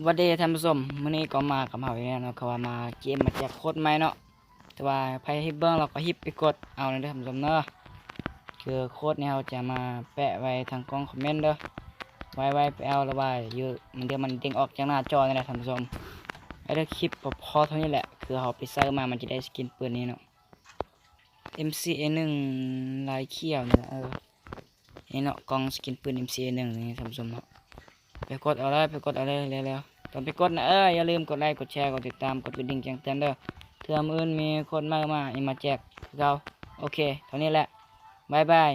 ຫວັດດີທ່ານຜູ້ຊົມ, ມື້ນີ້ກໍມາກັບເຮົາອີກແລ້ວເນາະ, ຄືວ່າມາເກມມາແຈກໂຄດໃໝ່ເນາະ. ແຕ່ວ່າໃຜເຮັດເບິ່ງແລ້ວກໍຮີບໄປກົດເອົາເດີທ່ານຜູ້ຊົມເນາະ. ຄືໂຄດນີ້ເຮົາຈະມາແປະໄວ້ທາງກ່ອງຄອມເມັນເດີ, ໄວໆໄປເອົາ ຫຼືວ່າຢູ່ ມັນ ດຽວມັນເດ້ງອອກຈາກໜ້າຈໍນີ້ແຫຼະທ່ານຜູ້ຊົມ. ໄປເດີ ຄລິບກໍພໍເທົ່ານີ້ແຫຼະ, ຄືເຮົາໄປເຊີມາ ມັນຈະໄດ້ສະກິນປືນນີ້ເນາະ. ເອັມຊີເອໜຶ່ງ ລາຍຂຽວນີ້ແຫຼະ ເອີ ນີ້ເນາະ, ກ່ອງສະກິນປືນ ເອັມຊີເອໜຶ່ງ ນີ້ທ່ານຜູ້ຊົມເນາະ. ໄປກົດເອົາເລີຍ ໄປກົດເອົາເລີຍ ເລັວໆ. ຕອນໄປກົດນະ ເອີ ຢ່າລືມກົດໄລ ກົດແຊ ກົດຕິດຕາມ ກົດກະດິ່ງແຈ້ງເຕືອນເດີ, ເທື່ອມື້ອື່ນມີໂຄດໃໝ່ມາ ອີກມາແຈກຄືເກົ່າ. ໂອເຄ ເທົ່ານີ້ແຫຼະ ບາຍບາຍ.